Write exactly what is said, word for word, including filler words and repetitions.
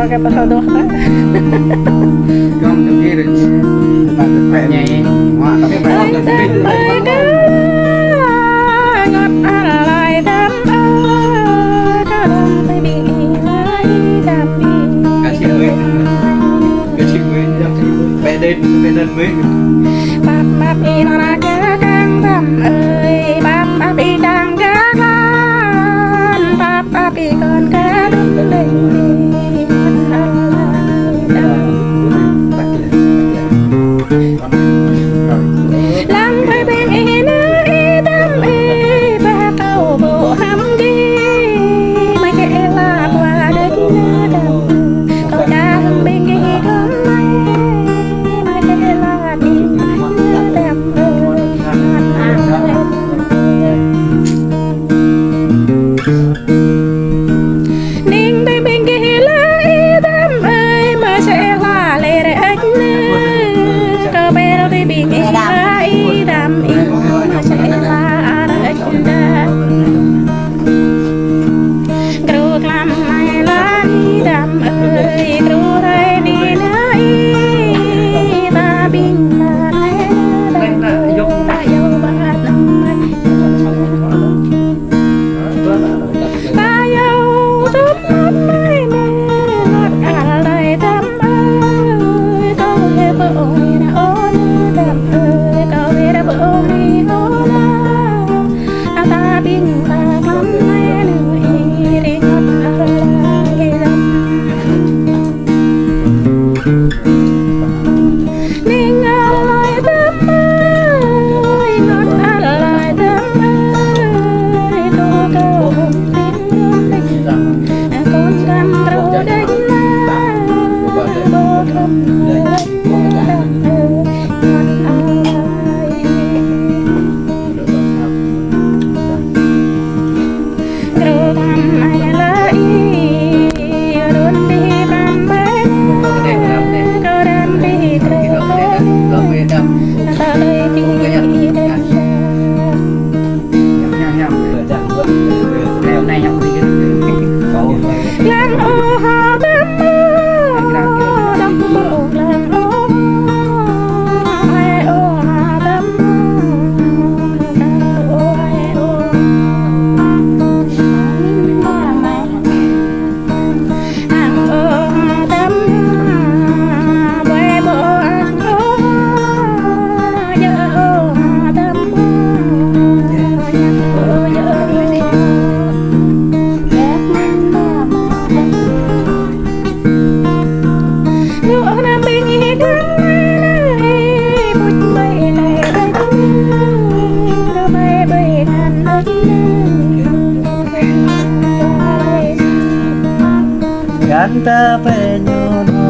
Kâo pơthâo dŏ. Kâo tơpir. Tơpă tơpă ñai. Wah, tapi bayar tơpir. Tơpă tơpă. Ngŏt alai tơm ơi, kâo dŏng tơbing ih lăi tơm ih. Kasih duit. Kasih duit. Bĕ đĕt, bĕ đĕt duit. Pap pap ih nara kơ kang tơm ơi, pap pap ih kang kơ kang, pap pap ih kơn kơ dŏng đĕt. Lăng tơbing ih nơ ih tơm ih, ba kâo ƀu hăm gih, mă kơ ih la ƀuă đĕt nơ tơm. Kâo čang hăng ƀing gih kơ mă, mă kơ ih la đĭ nơ tơm. Ning tơbing gih lăi tơm ơi, mă sĕ la lĕ rơ̆k nơ. Kâo ƀel tơbing gih lăi tơm ih, mă sĕ la rơ̆k nơ. Gru klam mai lăi tơm ơi, gru rai ni nai, ta ƀing ta rai tơm ơi, ta yua ƀă tơm ơi. Ta yua tơm ơi, ngŏt alai tơm ơi, kâo ƀu ƀu ơi na ôn tơm ơi, kâo ƀu ƀu ơi na ôn. Ata ƀing ta klam nai nơ ih ring ngŏt alai tơm. Ning alai tơm ơi, ngŏt alai tơm ơi, kâo kơ hơm ring ring. Kơn kăn rô đĕt nơ, ƀu khŏm đĕt nơ tơm ơi, ngŏt alai. Ganta peñono.